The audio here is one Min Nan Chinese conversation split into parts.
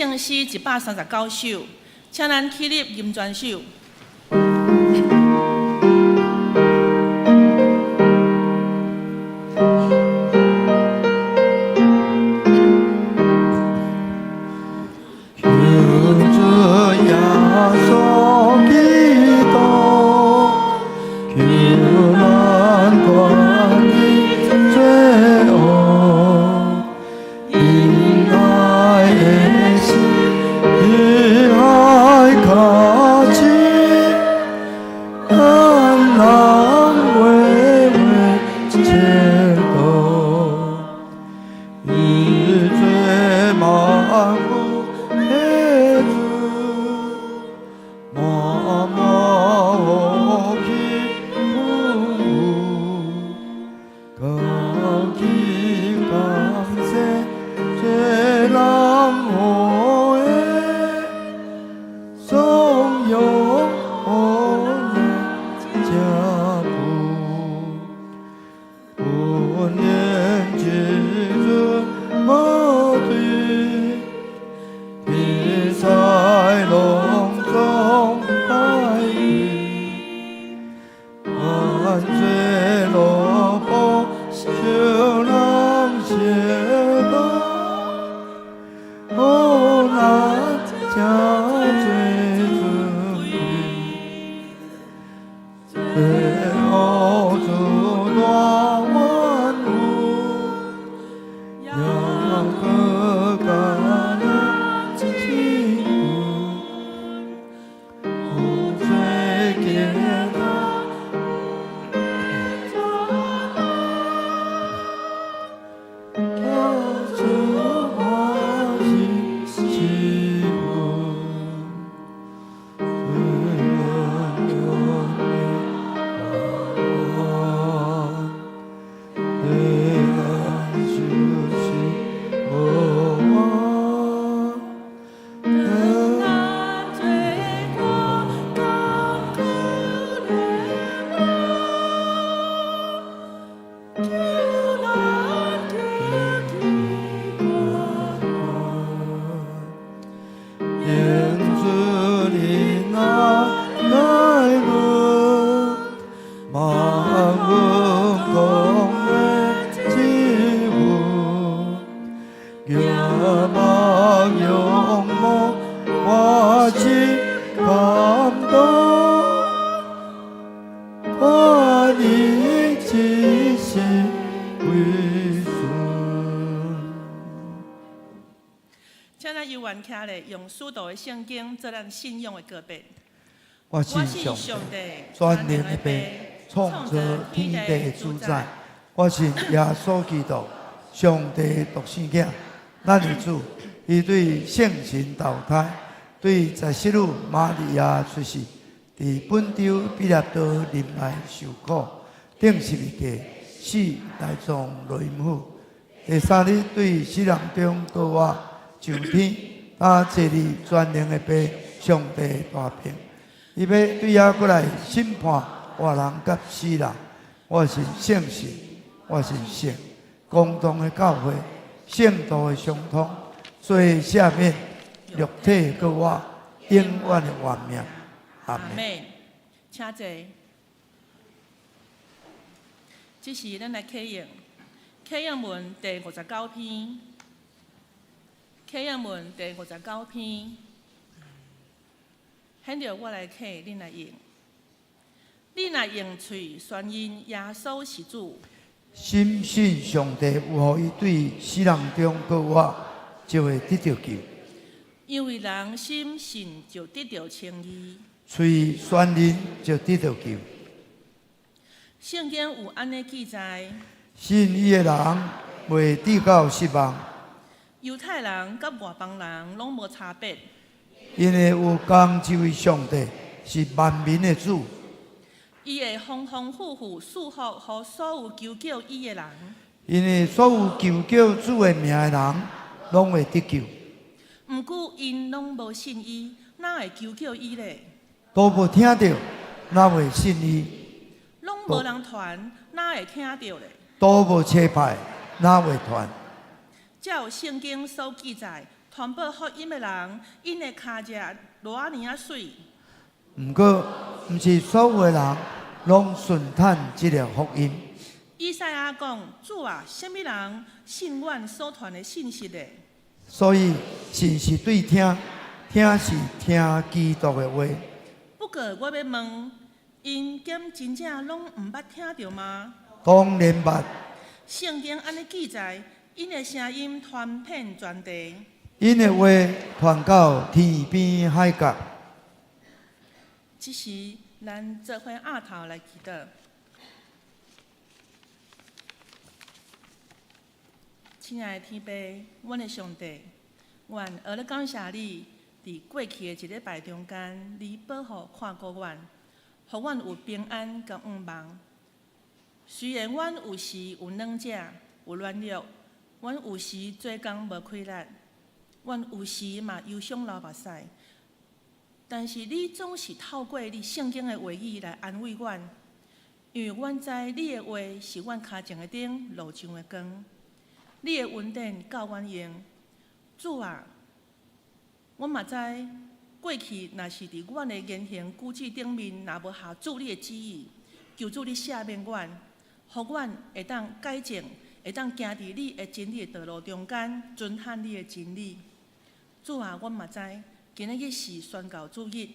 聖詩139首，請咱起立吟全首。求主耶穌基督，救咱脫離罪惡，因愛的心，以愛靠近，咱人為為前途，伊做萬物的主，滿滿福氣豐富，高舉感謝這人予的，頌揚予咱這富，本年之主無對，天災攏總敗去，萬罪落魄受人褻瀆，予咱這做準備，最後主大萬物，猶閣敢若親骨，有罪結他。主歡喜賜福，咱做我艱苦的路，求咱得救國。願主臨來來臨，萬物公義之父，仰望仰望，我心感動，看你之心為順。請咱猶原徛咧，用使徒的聖經做咱信仰的告白。我信上帝，全能的父，創造天地的主宰。我信耶穌基督，上帝獨生囝，咱的主，伊對聖神投胎，對十四女瑪利亞出世，佇本丟彼拉多臨來受苦，釘十字架，死來葬落陰府。第三日對死人中復活，上天，他坐佇全能的父上帝大爿。伊欲對遐閣來審判活人佮死人。我信聖神，我信聖公同的教會，聖徒的相通，罪赦免，肉體復活，永遠的活命。阿門。阿門。請坐。這時咱來啟應，啟應文第59篇，啟應文第59篇。現在我來啟，恁來應。你若用喙宣認耶穌是主，深信上帝有予伊對死人中復活，就會得著救。因為人心信就得著稱義。喙宣認就得著救。聖經有按呢記載：信伊的人袂致到失望。猶太人佮外邦人攏無差別。因為有仝一位上帝是萬民的主。伊會豐豐富富賜福予所有求叫伊的人。因為所有求叫主的名的人，攏會得救。毋過𪜶攏無信伊，哪會求叫伊咧？都無聽著，哪會信伊？攏無人傳，哪會聽著咧？都無差派，哪會傳？照聖經所記載，傳報福音的人，𪜶的跤跡偌爾仔媠。毋過，毋是所有的人攏順趁這个福音。以賽亞講：主啊，啥物人信阮所傳的信息的？所以信是對聽，聽是聽基督的話。不過我欲問，𪜶敢真正攏毋捌聽著嗎？當然捌。聖經按呢記載，𪜶的聲音傳遍全地，𪜶的話傳到天邊海角。這時，咱做伙徼頭來祈禱。親愛的天父，阮的上帝，阮學咧感謝你，佇過去的一禮拜中間，你保護看顧阮，予阮有平安佮向望。雖然阮有時有軟弱、有軟弱，阮有時做工無氣力，阮有時嘛憂傷流目屎，但是你總是透過你聖經的話語來安慰阮，因為阮知你的話是阮跤前的燈，路上的光。你的恩典夠阮用，主啊，阮嘛知過去若是佇阮的言行舉止頂面，若無合主你的旨意，求主你赦免阮，予阮會當改正，會當行佇你的真理的道路中間，遵行你的真理。主啊，阮嘛知今仔日是宣教主日，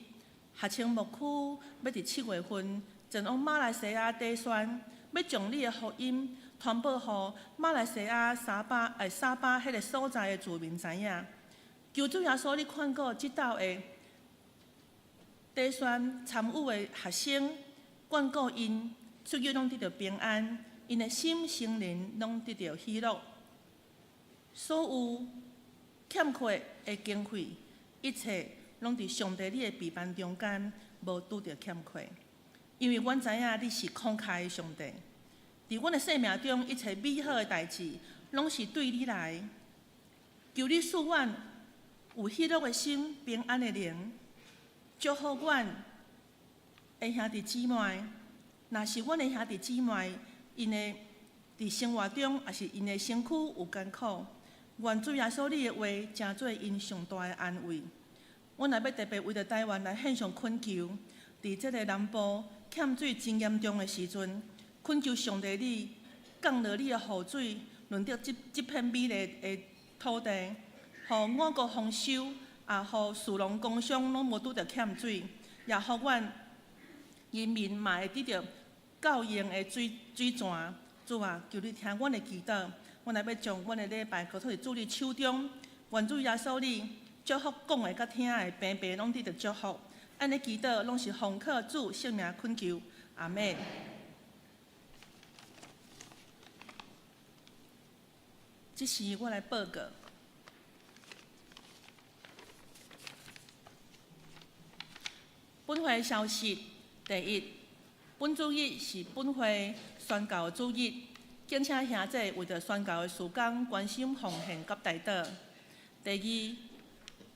學青牧區欲佇7月份前往馬來西亞短宣，欲將你的福音傳報予馬來西亞沙巴彼个所在的住民知影。求主耶穌，你看顧這鬥的短宣參與的學生，眷顧𪜶出入攏得著平安，𪜶的心、心靈攏得著喜樂。所有欠缺的經費，一切攏佇上帝你的備辦中間，無拄著欠缺。因為阮知影你是慷慨的上帝，佇阮的生命中，一切美好的代誌，攏是對你來。求你賜阮有喜樂的心、平安的靈，祝福阮的兄弟姊妹。若是阮的兄弟姊妹，𪜶的佇生活中，抑是𪜶的身軀有艱苦，願主耶穌你的話，成做𪜶上大的安慰。阮也欲特別為著台灣來獻上懇求，佇這个南部欠水真嚴重的時陣，懇求上帝你降落你的雨水，潤澤這這片美麗的土地，予五穀豐收，也予士農工商攏無拄著欠水，也予阮人民嘛會得著夠用的水水泉。主啊，求你聽阮的祈禱，阮也欲將阮的禮拜交託佇主你手中，願主耶穌你祝福講的佮聽的，平平攏得著祝福。按呢祈禱攏是奉靠主聖名懇求，阿們。這時我來報告，本會消息：第一，本主日是本會宣教主日，敬請兄弟為著宣教的事工關心奉獻佮代禱。第二，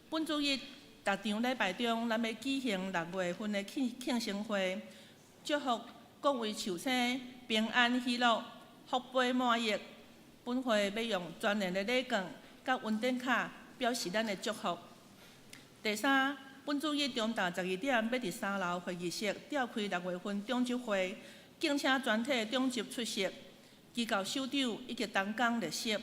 本主日逐場禮拜中，咱欲舉行6月份的慶慶生會，祝福各位壽星平安喜樂、福杯滿溢。本會欲用專人的禮券佮恩典卡表示咱的祝福。第三，本主日中晝12點，欲佇三樓會議室召開6月份長執會，敬請全體長執出席，機構首長以及同工列席。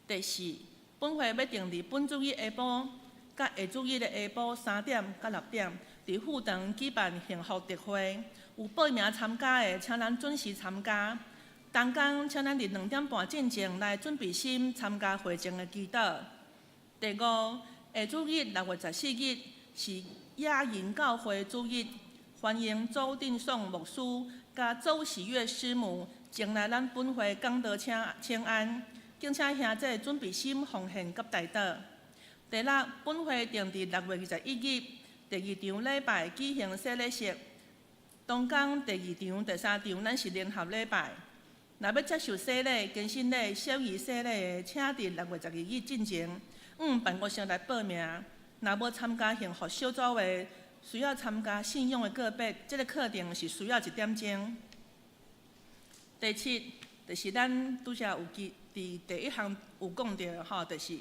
第四，本會欲定佇本主日下晡，佮下主日的下晡3點到6點，佇副堂舉辦幸福特會。有報名參加的，請咱準時參加。同工，請咱佇2點半進前來準備心參加會前的祈禱。第五，下主日6月14日是亞銀教會主日，歡迎周定宋牧師佮周喜月師母前來咱本會講道請請安，敬請兄弟準備心奉獻佮代禱。第六，本會定佇6月21日第二場禮拜舉行洗禮式，當工第二場、第三場咱是聯合禮拜。若欲接受洗禮、堅振禮、小兒洗禮的，請佇6月12日進前，往辦公室來報名。若無參加幸福小組的，需要參加信仰的告白，這个課程是需要1點鐘。第七，就是咱拄才有記佇第一項有講著吼，就是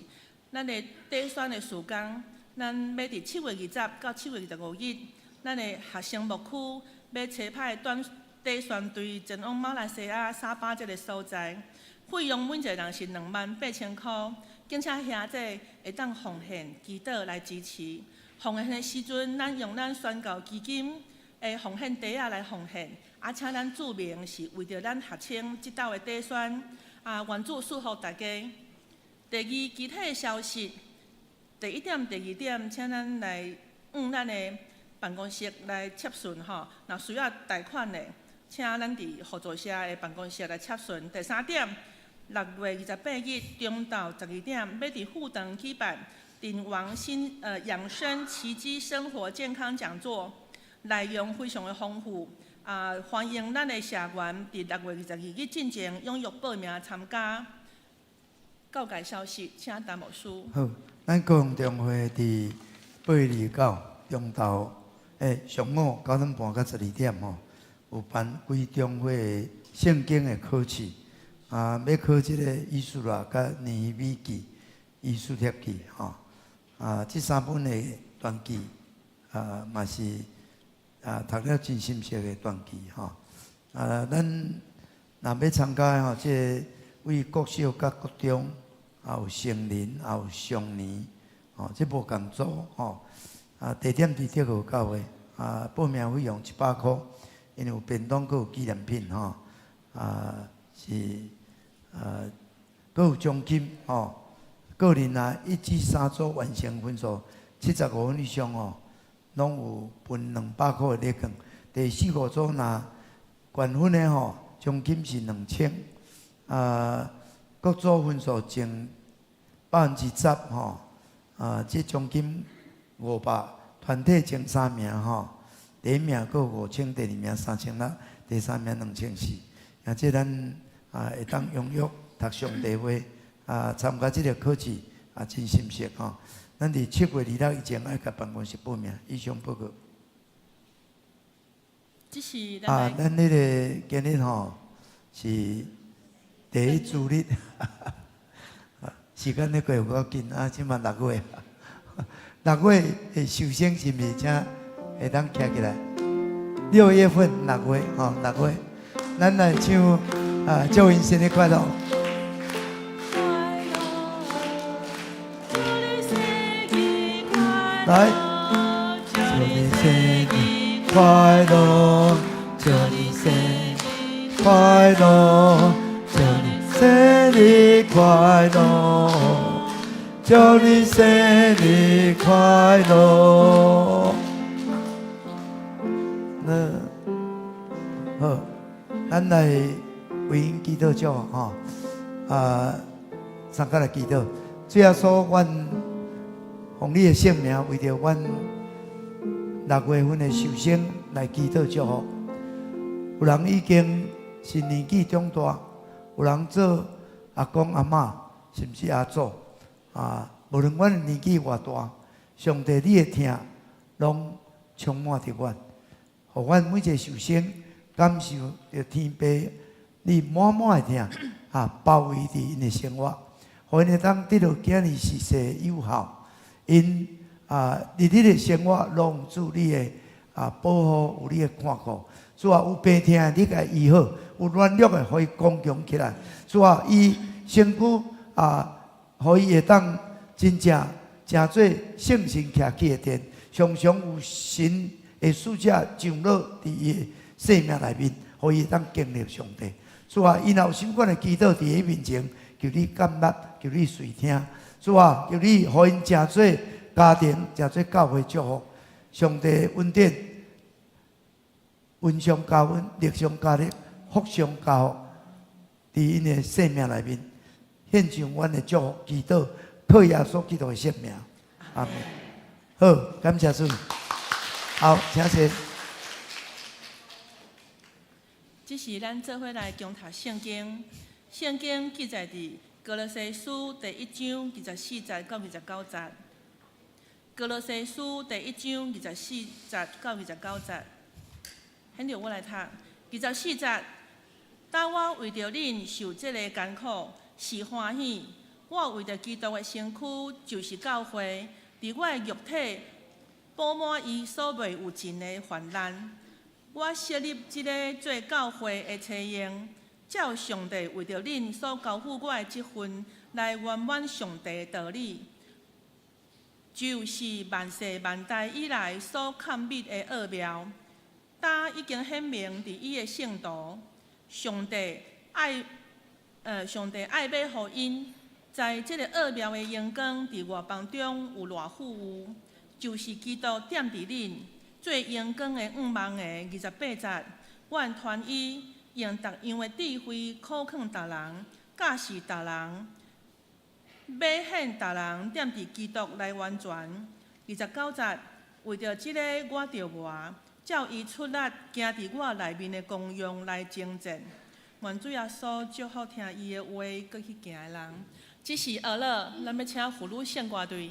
咱的短宣的事工，咱欲佇7月20到7月25日，咱的學生牧區欲差派短短宣隊前往馬來西亞沙巴這个所在，費用每一个人是28,000箍，敬請兄弟會當奉獻祈禱來支持。奉獻的時陣，咱用咱宣教基金的奉獻袋仔來奉獻，啊，請咱注明是為著咱學青這鬥的短宣，啊，願主賜福大家。第二，其他的消息，第一點、第二點，請咱來向咱的辦公室來洽詢吼，若需要貸款的，請咱佇互助社的辦公室來洽詢。第三點，6月28日中晝12點，欲佇富長舉辦鼎王新養生奇蹟生活健康講座，內容非常的豐富，啊，歡迎咱的社員佇6月22日進前踴躍報名參加。告解消息，請陳牧師。好，咱高雄中會佇8月29中晝，上午9點半到12點吼，有辦規中會的聖經的考試，啊，欲考這个以斯拉佮尼希米記、以斯帖記吼，啊，這三本的傳記，啊，嘛是啊讀了真深色的傳記吼，啊，咱若欲參加吼，這个為國小佮國中，也有成人，也有少年，吼，這無仝組吼。啊，地點佇德和教會，啊，報名費用100箍，𪜶有便當，閣有紀念品吼，啊，是啊，閣有獎金吼。個人啊，1至3組完成分數75分以上吼，攏有分200箍的禮券。第四、五組若冠軍的吼，獎金是2000。啊，各組分數前10%吼，啊，這獎金500，團體前三名吼，第一名閣5000，第二名3600，第三名2400。啊，這咱啊會當踴躍讀上帝話，啊，參加這个考試啊，真心適吼。咱佇7月26以前愛共辦公室報名，以上報告。這是啊，咱彼个今日吼是第一主日，時間咧過有夠緊啊！這馬六月，六月的壽星是毋是請會當徛起來？6月份六月吼，六月，咱來唱啊，祝𪜶生日快樂。快樂，祝你生日快樂，來，祝你生日快樂，祝你生日快樂，祝你生日快樂，祝你生日快樂。那好，咱來為𪜶祈禱祝福吼，啊，三個來祈禱。主耶穌，阮奉你的聖名，為著阮6月份的壽星來祈禱祝福。有人已經是年紀長大，有人做阿公阿嬤，甚至阿祖啊。無論阮的年紀偌大，上帝你的疼攏充滿佇阮，予阮每一个壽星感受著天父你滿滿的疼啊，包圍佇𪜶的生活，予𪜶會當得著囝兒是世有效，𪜶啊日日的生活攏有主你的啊保護，有你的看顧。主啊，有病疼的你共伊醫好，有軟弱的予伊剛強起來。主啊，伊身軀啊，予伊會當真正成做聖神徛起的殿，常常有神的使者降落佇伊的生命內面，予伊會當經歷上帝。主啊，伊若有啥款的祈禱佇伊面前，求你感納，求你垂聽。主啊，求你予𪜶成做家庭，成做教會祝福。上帝恩典，恩上加恩，力上加力，福上加福，佇𪜶的生命內面，獻上阮的祝福祈禱，靠耶穌基督的聖名，阿門。好，感謝主。好，請坐。這是咱做伙來共讀聖經，聖經記載佇歌羅西書第一章24節到29節。歌羅西書第一章24節到29節。現在我來讀24節。當我為著恁受這个艱苦，是歡喜。我為著基督的身軀，就是教會，佇我的肉體補滿伊所未有盡的患難。我設立這个做教會的冊用，照上帝為著恁所交付我的職分，來圓滿上帝的道理，就是萬世萬代以來所藏密的奧妙，今已經顯明佇伊的聖徒。上帝愛欲予𪜶知這个奧妙的榮光佇外邦中有偌富裕，就是基督踮佇恁做榮光的向望的。28節，願傳伊用逐樣的智慧苦勸逐人，教示逐人，勉勉逐人踮佇基督內完全。29節，為著這个我著磨，照伊出力行佇我內面的功用來征戰。願主耶穌祝福聽伊的話，閣去行的人。這是學樂，咱欲請婦女聖歌隊。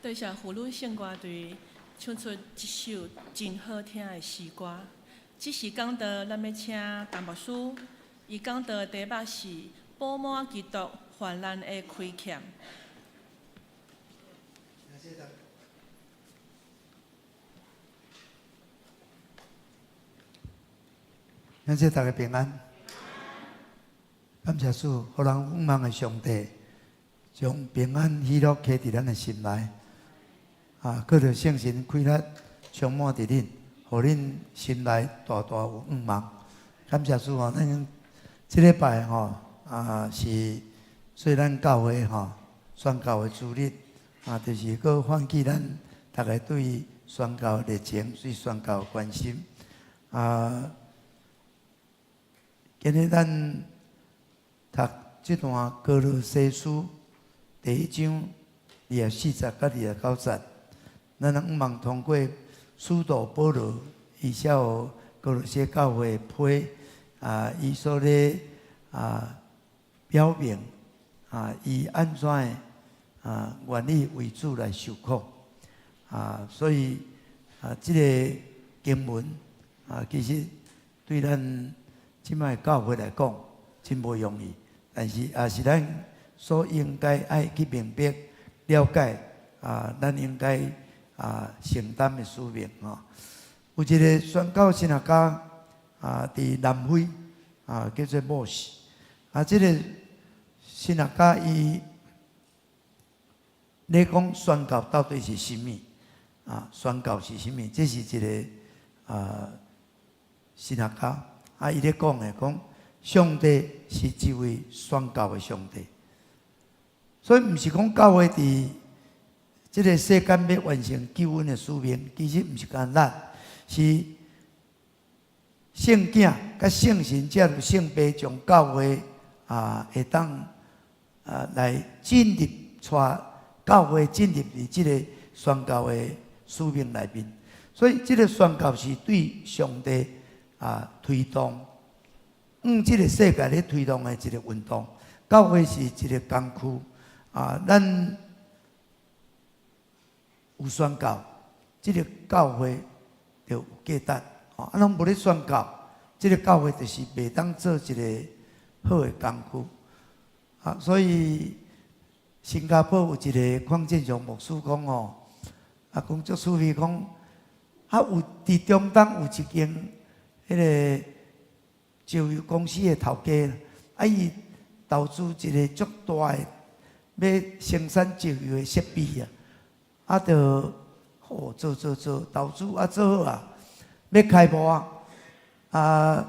多謝婦女聖歌隊唱出這首真好聽的詩歌。這時講道，咱欲請陳牧師，伊講道的題目是補滿基督患難的虧欠。感謝大家平安。感謝主，予人仰望的上帝，將平安喜樂加佇咱的心內。啊，閣著聖神氣力充滿佇恁，予恁心內大大有向望。感謝主吼，咱這禮拜吼啊是做咱教會吼宣教的主日，啊，就是閣喚起咱逐家對宣教的熱情，對宣教的關心。啊，今日咱讀這段歌羅西書第一章24節佮29節。咱向望通過使徒保羅，伊寫予歌羅西教會的批啊，伊所咧啊表明啊，伊按怎的啊願意為主來受苦啊，所以啊，這个經文啊，其實對咱這擺教會來講真無容易，但是也是咱所應該愛去明白、了解啊，咱應該啊承擔的使命吼。有一个宣教神學家啊，佇南非啊，叫做摩西啊，這个神學家伊咧講宣教到底是啥物啊？宣教是啥物？這是一个啊神學家啊，伊咧講的講，上帝是一位宣教的上帝，所以毋是講教會佇這个世間欲完成救恩的使命，其實毋是干咱，是聖囝佮聖神藉著聖父將教會啊會當啊來進入帶教會進入佇這个宣教的使命內面，所以這个宣教是對上帝啊推動，向這个世界咧推動的一个運動。教會是一个工具啊，咱有宣教，這个教會就有價值。啊，攏無咧宣教，這个教會就是袂當做一个好的工具。啊，所以新加坡有一个鄺建雄牧師講吼，啊，講足趣味講，啊，有佇中東有一間彼个石油公司的頭家，啊，伊投資一个足大的欲生產石油的設備啊，啊，就好做做做投資啊做好啊，欲開幕啊，啊，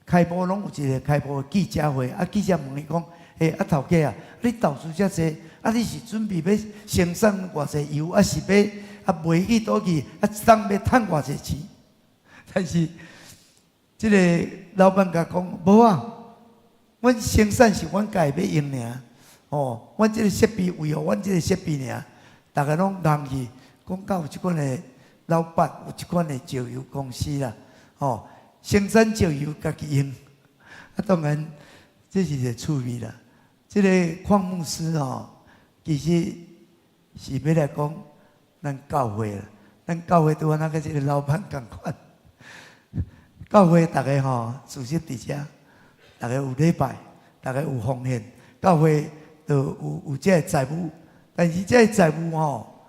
開幕攏有一个開幕的記者會，啊，記者問伊講，欸，啊頭家啊，你投資遮濟，啊你是準備欲生產偌濟油，啊是欲啊賣去佗去，啊一冬欲趁偌濟錢？但是這个老闆共講，無啊，阮生產是阮家己欲用爾，哦，阮這个設備維護，阮這个設備爾，逐家攏戇去，講敢有這款的老闆，有這款的石油公司啦，哦，生產石油家己用，啊，當然這是一個趣味啦。這個鄺牧師吼，其實是欲來講咱教會啦，咱教會拄仔那個這个老闆仝款，教會逐家吼，事實佇遮，逐家有禮拜，逐家有奉獻，教會就有這个財務，但是這个財務吼，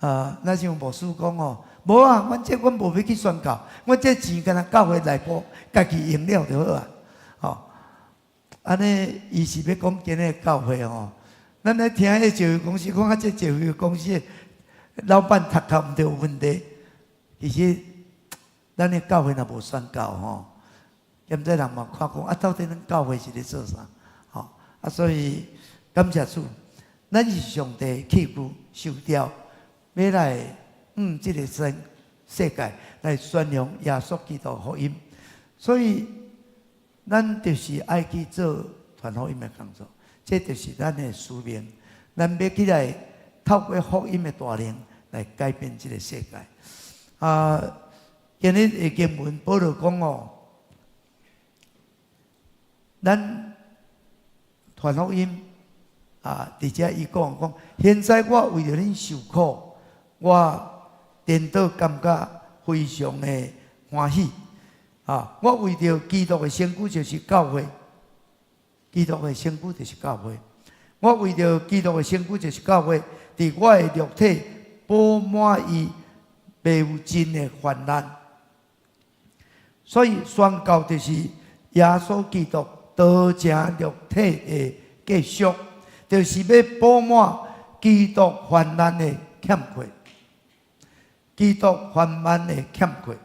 啊，若像牧師講吼，無啊，阮這阮無欲去宣教，阮這錢干焦教會內部家己用了就好啊，吼，按呢伊是欲講今日教會吼，咱咧聽彼个石油公司講啊，這石油公司老闆讀殼毋著有問題，其實咱的教會若無宣教吼，現在人嘛看講啊，到底咱教會是咧做啥？吼啊，所以感謝主，咱是上帝器具受召，欲來這个世世界來宣揚耶穌基督福音，所以咱就是愛去做傳福音的工作，這就是咱的使命。咱欲起來透過福音的大能來改變這个世界。啊，今日的經文保羅講哦，咱傳福音啊，佇遮伊講講，現在我為著恁受苦，我顛倒感覺非常的歡喜。啊，我為著基督的身軀就是教會，基督的身軀就是教會。我為著基督的身軀就是教會，佇我的肉體補滿伊未有盡的患難。所以宣教就是耶穌基督道成肉體的繼續，就是欲補滿基督患難的欠缺，基督患難的欠缺，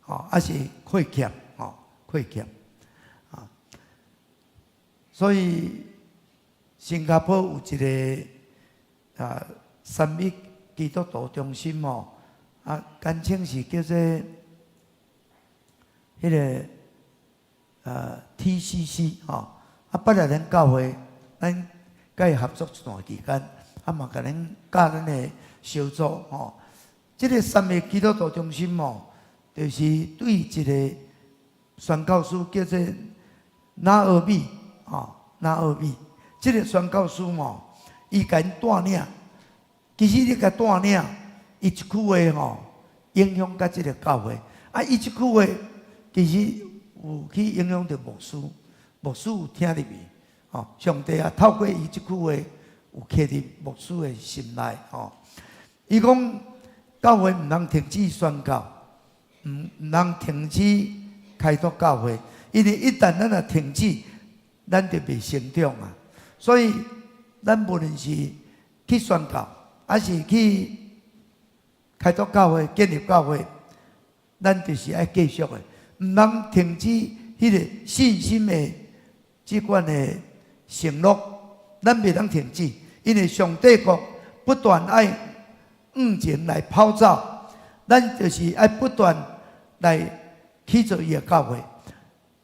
吼，抑是虧欠，吼，虧欠，啊，所以新加坡有一个啊，三一基督徒中心吼，啊，簡稱是叫做彼个TCC 吼，啊，捌來咱教會，咱佮伊合作一段期間，啊嘛共恁教咱的小組吼。這个三一基督徒中心吼，就是對一个宣教師叫做拿俄米吼，拿俄米，這个宣教師吼，伊共𪜶帶領，其實你共帶領，伊一句話吼，影響佮這个教會，啊，伊這句話其實有去影響著牧師，牧師有聽入去，吼，上帝啊透過伊這句話有刻佇牧師的心內，吼。伊講教會毋通停止宣教，毋通停止開拓教會，因為一旦咱若停止，咱就袂成長啊。所以，咱無論是去宣教，抑是去開拓教會、建立教會，咱就是愛繼續的，毋通停止彼个信心的這款的承諾，咱袂當停止，因為上帝國不斷愛向前來跑走，咱就是愛不斷來去做伊的教會，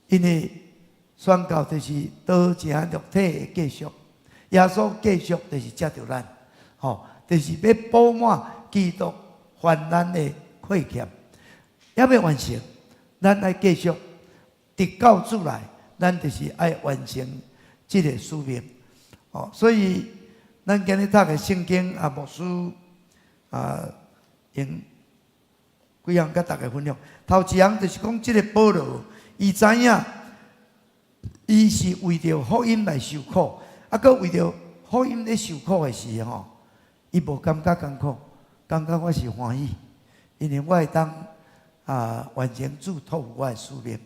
因為宣教就是道成肉體的繼續，耶穌繼續就是藉著咱，吼，就是欲補滿基督患難的虧欠，猶未完成，咱愛繼續，直到主來，咱就是愛完成這个使命。哦，所以咱今日讀的聖經啊，牧師啊，用幾項佮大家分享。頭一項就是講，這个保羅，伊知影，伊是為著福音來受苦，啊，閣為著福音咧受苦的時吼，伊無感覺艱苦，感覺我是歡喜，因為我會當啊完成主託付我的使命，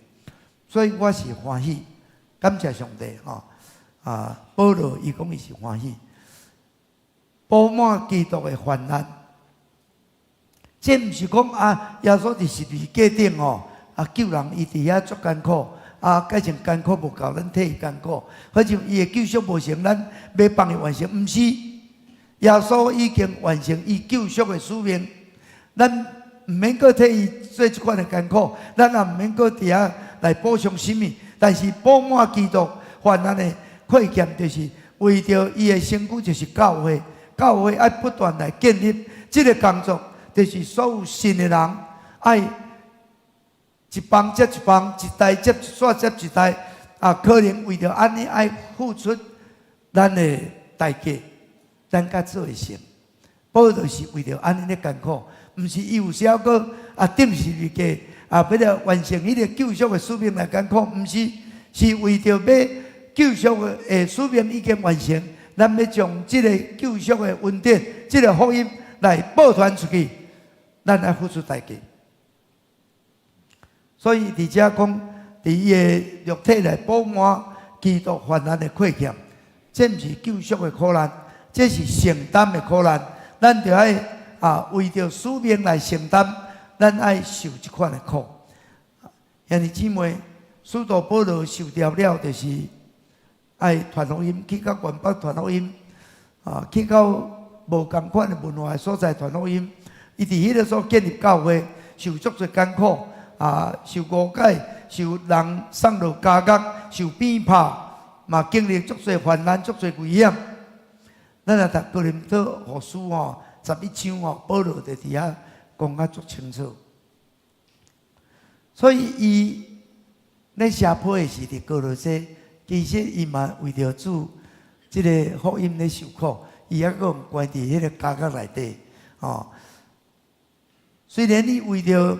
所以我是歡喜，感謝上帝吼。啊，保羅伊講伊是歡喜，補滿基督的患難，這毋是講啊，耶穌佇十字架頂吼，啊救人伊佇遐足艱苦，啊改成艱苦無夠，咱替伊艱苦，好像伊的救贖無成，咱欲幫伊完成，毋是，耶穌已經完成伊救贖的使命，咱毋免閣替伊做這款的艱苦，咱也毋免閣佇遐來補償啥物，但是補滿基督患難的虧欠，就是為著伊的身軀就是教會，教會愛不斷來建立這个工作，就是所有信的人愛一幫接一幫，一代接一續接一代，啊，可能為著按呢愛付出咱的代價，咱才做會成。保羅是為著按呢咧艱苦，毋是伊有時猶閣啊釘十字架啊，欲來完成彼个救贖的使命來艱苦，毋是，是為著欲救贖的使命已經完成，咱欲將這个救贖的恩典、這个福音來報傳出去，咱愛付出代價。所以佇遮講，佇伊的肉體來補滿基督患難的虧欠，這毋是救贖的苦難，這是承擔的苦難。咱著愛啊，為著使命來承擔，咱愛受這款的苦。兄弟姊妹，使徒保羅受調了，就是愛傳福音，去到遠北傳福音，啊，去到無仝款的文化的所在傳福音。伊佇彼个所建立教會，受足濟艱苦，啊，受誤解，受人送入監獄，受鞭拍，嘛經歷足濟患難，足濟危險。咱若讀哥林多後書吼，11章吼，保羅就佇遐講甲足清楚。所以伊咧寫批的是佇歌羅西，其實伊嘛為著主這个福音咧受苦，伊猶閣關佇彼个監獄內底，吼。雖然伊為著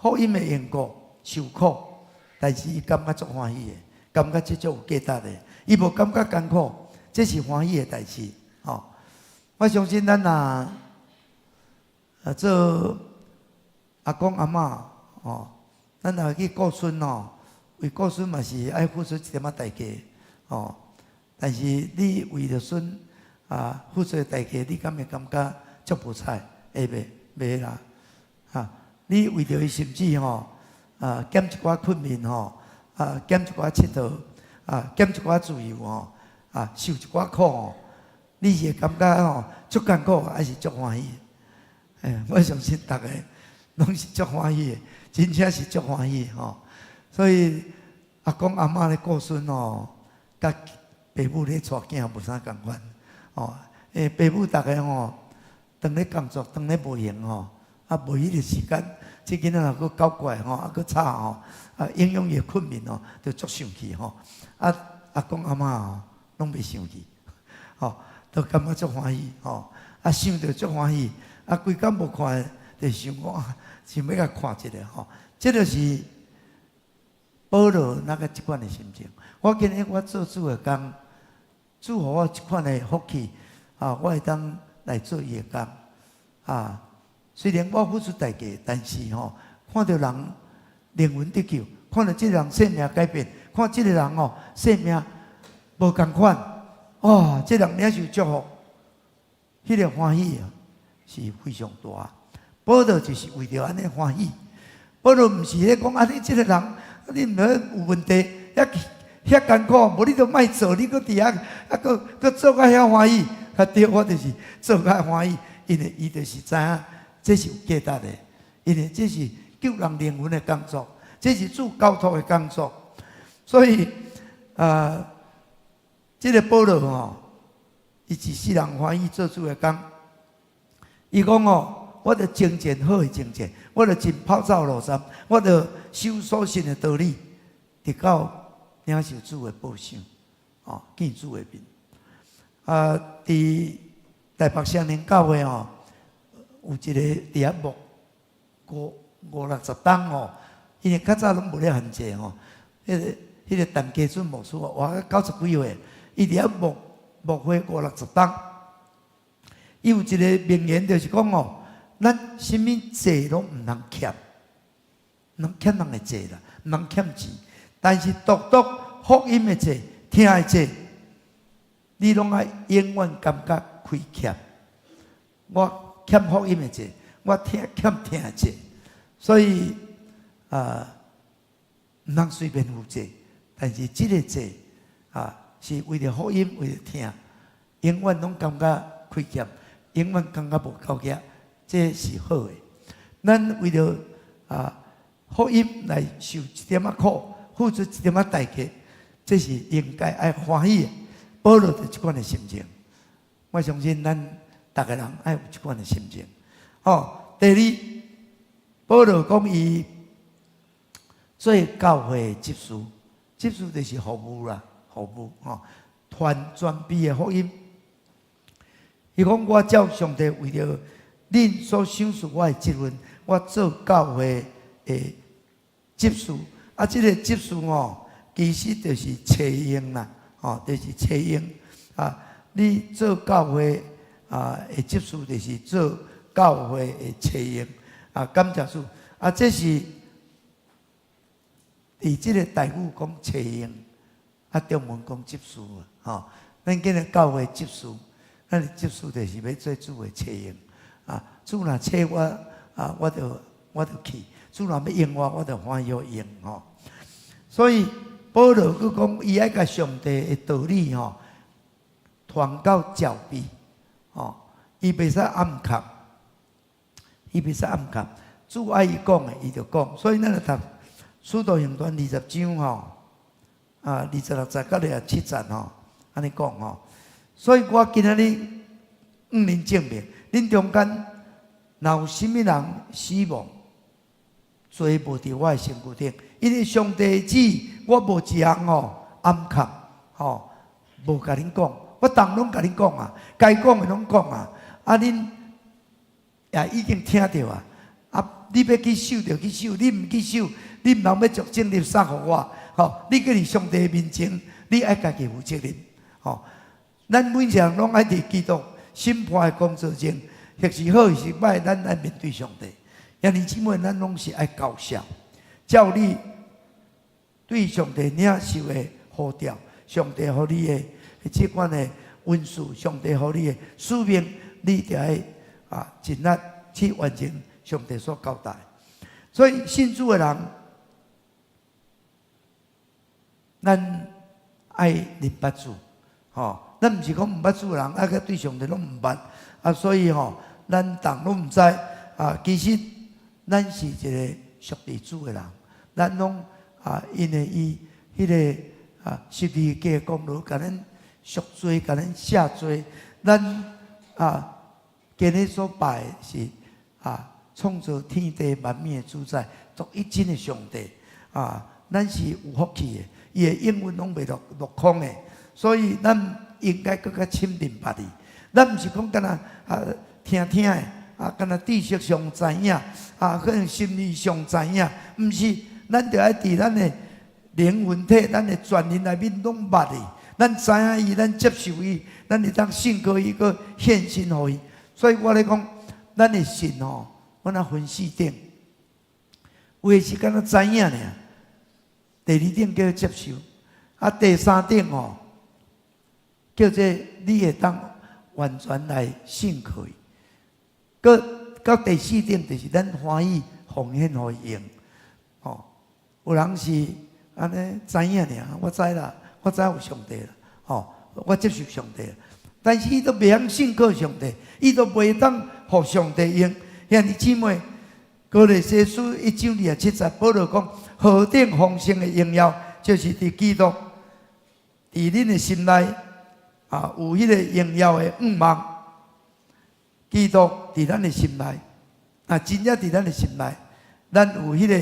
福音的緣故受苦，但是伊感覺足歡喜的，感覺這足有價值的，伊無感覺艱苦，這是歡喜的代誌，吼。我相信咱若啊做阿公阿嬤，吼，咱若去顧孫吼，為顧孫嘛是愛付出一點仔代價，吼。但是你為著孫啊付出的代價，你敢會感覺足無彩？會袂？袂啦，哈！你為著伊甚至吼啊減一寡睏眠吼，啊減一寡𨑨迌，啊減一寡自由吼，啊受一寡苦吼，你是會感覺吼足艱苦，還是足歡喜？欸，我相信逐个攏是足歡喜的，真正是足歡喜吼。所以阿公阿嬤咧顧孫吼，佮爸母咧帶囝無啥仝款吼。欸，爸母逐个吼，當咧工作，當咧無閒吼，啊無彼个時間，這囡仔若閣搞怪吼，啊閣吵吼，啊影響伊的睏眠吼，就足生氣吼。啊，阿公阿嬤吼，攏袂生氣，吼，都感覺足歡喜吼。啊，想著足歡喜，啊，規工無看，就想講，想欲共看一下吼。這就是保羅那个這款的心情。我今日我做主的工，主予我這款的福氣，啊，我會當來做伊的工，啊，雖然我付出代價，但是吼，看著人靈魂得救，看著這个人生命改變，看這个人吼生命無仝款，哦，這人領受祝福，彼个歡喜啊，是非常大。保羅就是為著按呢歡喜。保羅毋是咧講啊，你這个人，你毋好有問題，遐遐艱苦，無你就莫做，你閣佇遐啊，閣閣做甲遐歡喜，較對，我就是做較歡喜，因為伊就是知影這是有價值的，因為這是救人靈魂的工作，這是主交託的工作，所以啊，這个保羅吼，伊一世人歡喜做主的工，伊講哦，我著征戰好的征戰，我著盡跑走路線，我著守所信的道理，直到領受主的報賞，哦，見主的面。啊，佇台北雙靈教會吼，有一个佇遐牧五五六十冬吼，因為較早攏無咧限制吼，彼个陳家春牧師活到90幾歲，伊佇遐牧牧會五六十冬，伊有一个名言就是講吼，咱啥物債攏毋通欠，毋通欠人的債啦，毋通欠錢。但是獨獨福音的債、疼的債，你攏愛永遠感覺虧欠。我欠福音的債，我聽欠疼的債，所以啊，毋通隨便負債。但是這个債啊，是為著福音，為著疼，永遠攏感覺虧欠，永遠感覺無夠額。這是好的。咱為著啊福音來受一點仔苦，付出一點仔代價，這是應該愛歡喜的。保羅就這款的心情，我相信咱逐个人愛有這款的心情。吼，第二，保羅講伊做教會的執事，執事就是服務啦，服務吼，傳全備的福音。伊講我照上帝為著恁所賞賜我的職分，我做教會的執事。啊，這個執事吼，其實就是差用啦，吼，就是差用啊。你做教會啊的執事，就是做教會的差用啊。感謝主啊，這是佇這個台語講差用，啊，中文講執事啊，吼。咱今日教會執事，咱的執事就是欲做主的差用啊。主若差我啊，我就去；主若欲用我，我就歡喜用吼。所以保羅閣講，伊愛共上帝的道理吼，傳到教備，吼，伊袂使掩藏，伊袂使掩藏。主愛伊講的，伊就講。所以咱來讀《使徒行傳》20章吼，啊，26節到27節吼，按呢講吼。所以我今仔日向恁證明，恁中間若有啥物人死亡，罪無佇我的身軀頂，因為上帝的旨意，我無一項吼掩藏，吼無共恁講，我逐攏共恁講啊，該講的攏講啊，啊恁也已經聽著啊，啊你欲去守就去守，你毋去守，你毋通欲將責任捒予我，吼！你閣佇上帝面前，你愛家己負責任，吼！咱每一個人攏愛佇基督審判的工作前，或是好，或是歹，咱愛面對上帝。兄弟姊妹，咱攏是愛交賬，照你對上帝領受的呼召，上帝予你的這款的恩賜，上帝予你的使命，你著愛啊盡力去完成上帝所交代。所以信主的人，咱愛認捌主，吼，咱毋是講毋捌主的人，啊閣對上帝攏毋捌，啊，所以吼，咱逐攏毋知啊，其實咱是一個屬佇主的人，咱攏啊，因為伊彼個啊十字架的功勞，共咱贖罪，共咱赦罪，咱啊今日所拜的是啊創造天地萬物的主宰，獨一真的上帝啊，咱是有福氣的，伊的應允攏袂落空的，所以咱應該閣較深認捌伊。咱毋是講干焦啊聽聽的，啊干焦知識上知影，啊可能心理上知影，毋是，咱著愛佇咱的靈魂體、咱的全人內面攏捌伊，咱知影伊，咱接受伊，咱會當信靠伊，閣獻身予伊。所以我咧講，咱的信吼，阮若分四等，有的是干焦知影爾，第二等叫接受，啊第三等吼，叫做你會當完全來信靠伊。閣到第四等就是咱歡喜奉獻予伊用，吼，有人是按呢知影爾，我知啦，我知有上帝啦，吼，我接受上帝，但是伊都袂曉信靠上帝，伊都袂當予上帝用。兄弟姊妹，歌羅西書1章27節，保羅講何等豐盛的榮耀，就是佇基督，佇恁的心內啊，有彼個榮耀的向望。基督佇咱的心內，啊，真正佇咱的心內，咱有彼個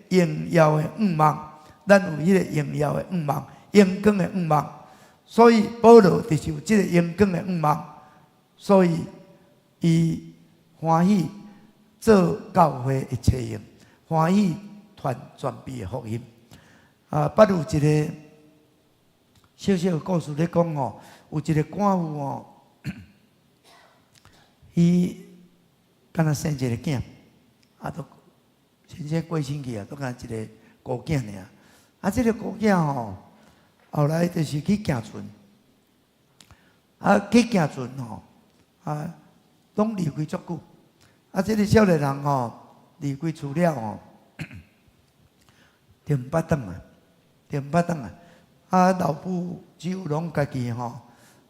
榮耀的向望，咱有彼個榮耀的向望，榮光的向望。所以保羅就是有這個榮光的向望，所以伊歡喜做教會的差用，歡喜傳全備的福音。啊，捌有一個小小的故事咧講吼，有一個寡婦吼，伊敢若生一個囝，啊，都先生過身去啊，都干焦一個孤囝爾。啊，這個孤囝吼，後來就是去行船，啊，去行船吼，啊，攏離開足久。啊，這個少年人吼，離開厝了吼，就毋捌轉來，就毋捌轉來。啊，老母只有攏家己吼，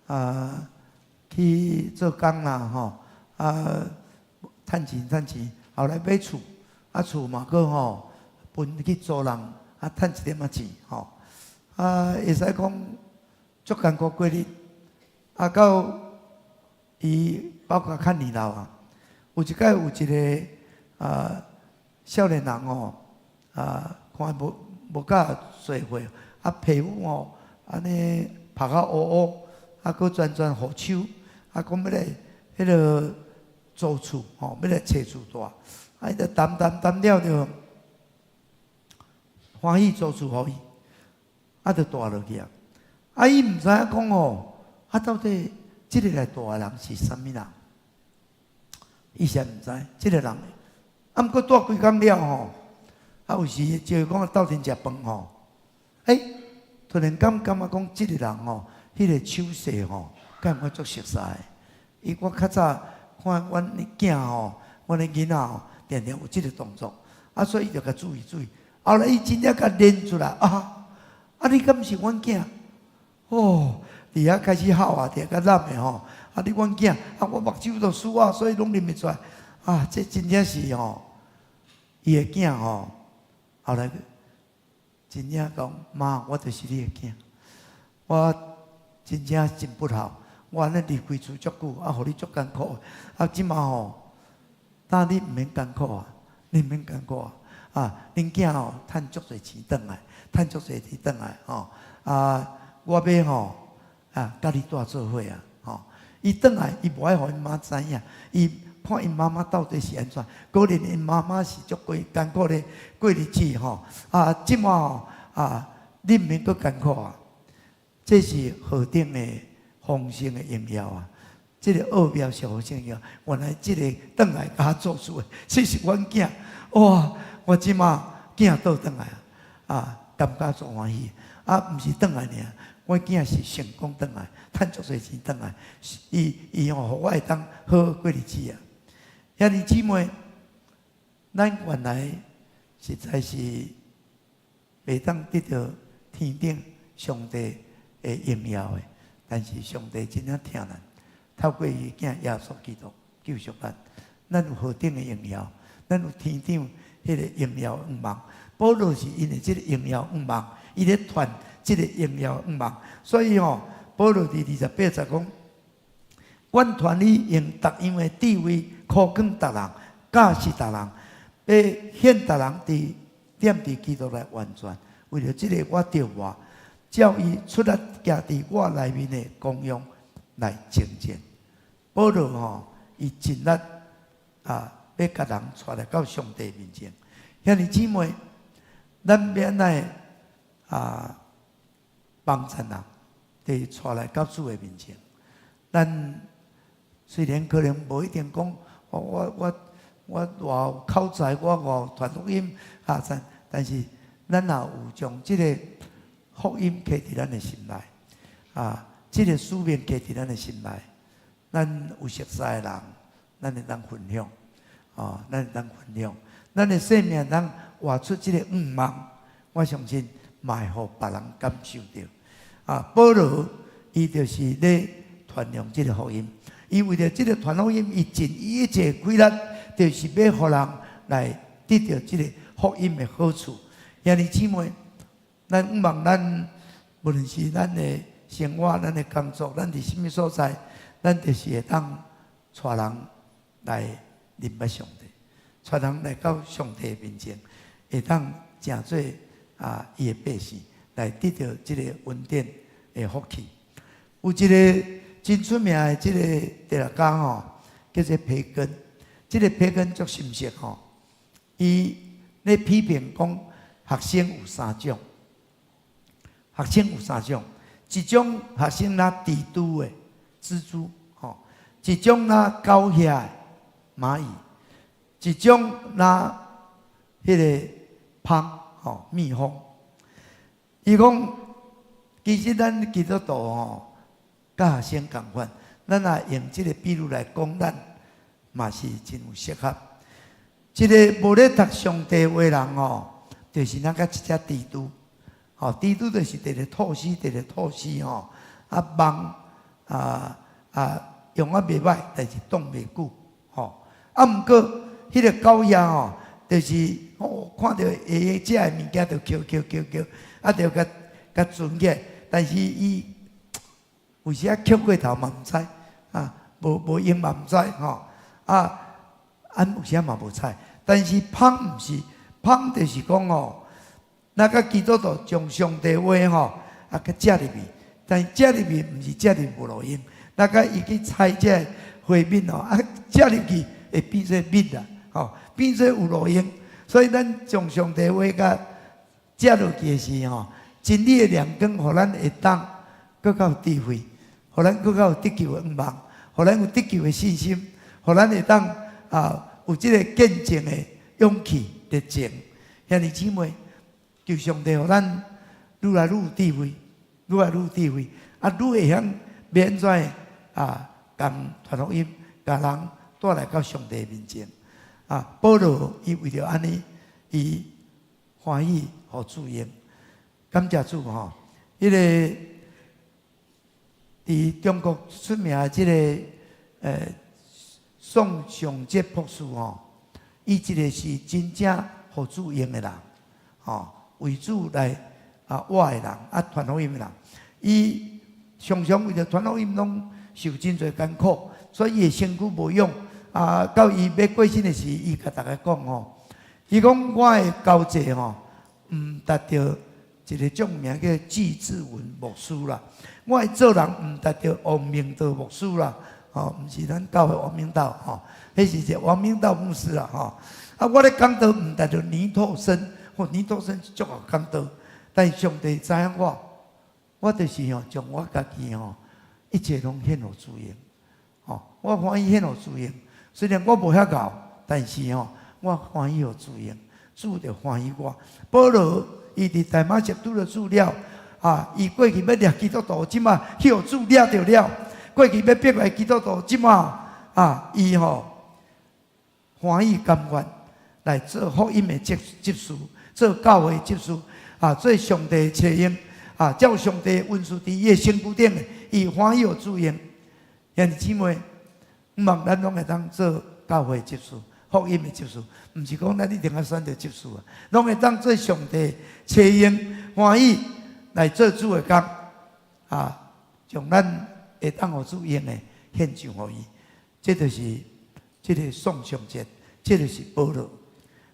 啊，去做工啦吼，啊，趁錢趁錢，後來買厝，啊厝嘛閣吼分去租人，啊趁一點仔錢吼，啊會使講足艱苦過日。啊，到伊包括較年老啊，有一擺有一个少年人吼，看無無夠濟歲，啊皮膚吼按呢曝較烏烏，啊閣專專予手，啊講欲來彼个租厝吼，欲來揣厝蹛，啊伊就談談談了就歡喜租厝予伊，啊就蹛落去啊。啊伊毋知影講吼，啊到底這个來蹛的人是啥物人？伊實毋知這个人，啊毋過蹛幾工了吼，啊有時就講鬥陣食飯吼，欸，突然間感覺講這個人吼，彼个手勢吼，感覺足熟似的。伊我較早看阮的囝吼，阮的囡仔吼，定定有這个動作，啊，所以伊就共注意注意。後來伊真正共認出來，啊，啊你敢是阮囝？哦，佇遐開始哭啊，佇遐共攬的吼，啊你阮囝，啊我目睭都輸啊，所以攏認袂出來。啊，這真正是吼，伊的囝吼，後來真正講媽，我就是你的囝，我真正真不孝，我按呢離開厝足久，啊，予你足艱苦，啊，這馬吼，但你毋免艱苦啊，你毋免艱苦啊，啊，恁囝吼趁足濟錢轉來，趁足濟錢轉來吼，啊，我欲吼啊，佮你蹛做伙啊，吼，伊轉來，伊無愛予𪜶媽知影，伊看𪜶媽媽到底是按怎，果然𪜶媽媽是足過艱苦咧過日子吼，啊，這馬吼啊，你毋免閣艱苦啊，這是何等的豐盛的榮耀啊！這個奧妙是何等榮耀，原來這个轉來共我做事的，這是阮囝，哇！我這馬囝倒轉來啊，啊，感覺足歡喜，啊，毋是轉來爾，我囝是成功轉來，趁足濟錢轉來，伊伊吼，予我會當好好過日子啊！兄弟姊妹，咱原來實在是袂當得著天頂上帝的榮耀的，但是上帝真正疼咱，透過伊的囝耶穌基督救贖咱，咱有何等的榮耀，咱有天頂彼个榮耀向望。保羅是因為這个榮耀向望，伊咧傳這个榮耀向望，所以吼，保羅佇28節講：阮傳你用各樣的智慧，苦勸逐人，教示逐人，欲顯逐人佇踮佇基督內完全。為著這个，我著活，照伊出力行佇我內面的功用來征戰。保羅吼，伊盡力啊，欲共人帶來到上帝面前。兄弟姊妹，咱欲按怎啊幫助人，佇帶來到主的面前。咱雖然可能無一定講，我我我我偌有口才，我偌有傳福音啊，但但是咱若有將這个福音刻佇咱的心內，啊，這个使命刻佇咱的心內，咱有熟似的人，咱會當分享，哦，咱會當分享，咱的生命當活出這个向望，我相信嘛會予別人感受著。啊，保羅伊就是咧傳揚這个福音，伊為著這个傳福音，伊盡伊一切氣力，就是欲予人來得著這个福音的好處。兄弟姊妹，咱向望咱無論是咱的生活、咱的工作、咱佇啥物所在，咱就是會當帶人來認捌上帝，帶人來到上帝面前，會當成做啊伊的百姓，來得著這个恩典的福氣。有一个真出名的這个哲學家吼，叫做培根。這个培根足深識吼，伊咧批評講學生有三種，學生有三種，一種學生若蜘蛛的蜘蛛吼，一種若狗蟻的螞蟻，一種若彼个蜂吼蜜蜂。伊講其實咱基督徒吼，佮學生仝款，咱若用這个比喻來講，咱嘛是真有適合。一个無咧讀上帝話人吼，就是若佮一隻蜘蛛，吼，蜘蛛就是直直吐絲，直直吐絲吼，啊網啊啊用啊袂䆀，但是擋袂久，吼。啊，毋過彼个狗蟻吼，就是哦看著會食的物件就抾抾抾抾，啊，就共共存起來，但是伊有時啊抾過頭嘛毋知，啊，無無閒嘛毋知吼，啊，俺有時嘛無睬。但是芳毋是，芳就是講吼，咱佮基督徒將上帝話吼，啊，佮食入去，但是食入去毋是食入無路用，咱佮伊去採這個花蜜吼，啊，食入去會變做蜜啦，吼，變做有路用。所以咱將上帝話佮食落去的時吼，真理的亮光，予咱會當閣較有智慧，予咱閣較有得救的向望，予咱有得救的信心，予咱會當啊有這個見證的勇氣、熱情。兄弟姊妹，求上帝予咱愈來愈有智慧，愈來愈有智慧，啊，愈會曉欲按怎啊，共傳福音，共人帶來到上帝面前。啊，保羅伊為著按呢，伊歡喜予主用，感謝主吼。彼個佇中國出名的這個宋尚節博士吼，伊一個是真正予主用的人，吼，為主來啊活的人，啊傳福音的人，伊常常為著傳福音攏受真濟艱苦，所以伊的身軀無用。啊，到伊欲過身的時，伊共大家講吼，伊講我的交際吼，毋值著一個著名叫紀志文牧師啦，我的做人毋值著王明道牧師啦，吼，毋是咱教會王明道吼，彼是一個王明道牧師啦，吼。啊，我咧講道毋值著倪柝聲，吼，倪柝聲是足𠢕講道，但是上帝知影我，我就是吼將我家己吼一切攏獻予主用，吼，我歡喜獻予主用。雖然我無遐𠢕，但是吼，我歡喜予主用，主就歡喜我。保羅伊佇大馬色拄著主了，啊，伊過去欲掠基督徒，這馬去予主掠著了。過去欲迫害基督徒，這馬啊，伊吼歡喜甘願來做福音的執執事，做教會執事，啊，做上帝的差用，啊，照上帝恩賜佇伊的身軀頂的，伊歡喜予主用。兄弟姊妹，毋望咱攏會當做教會執事、福音的執事，毋是講咱一定愛選著執事啊，攏會當做上帝差用，歡喜來做主的工，啊，將咱會當予主用的獻上予伊，這就是這個宋尚節，這就是保羅。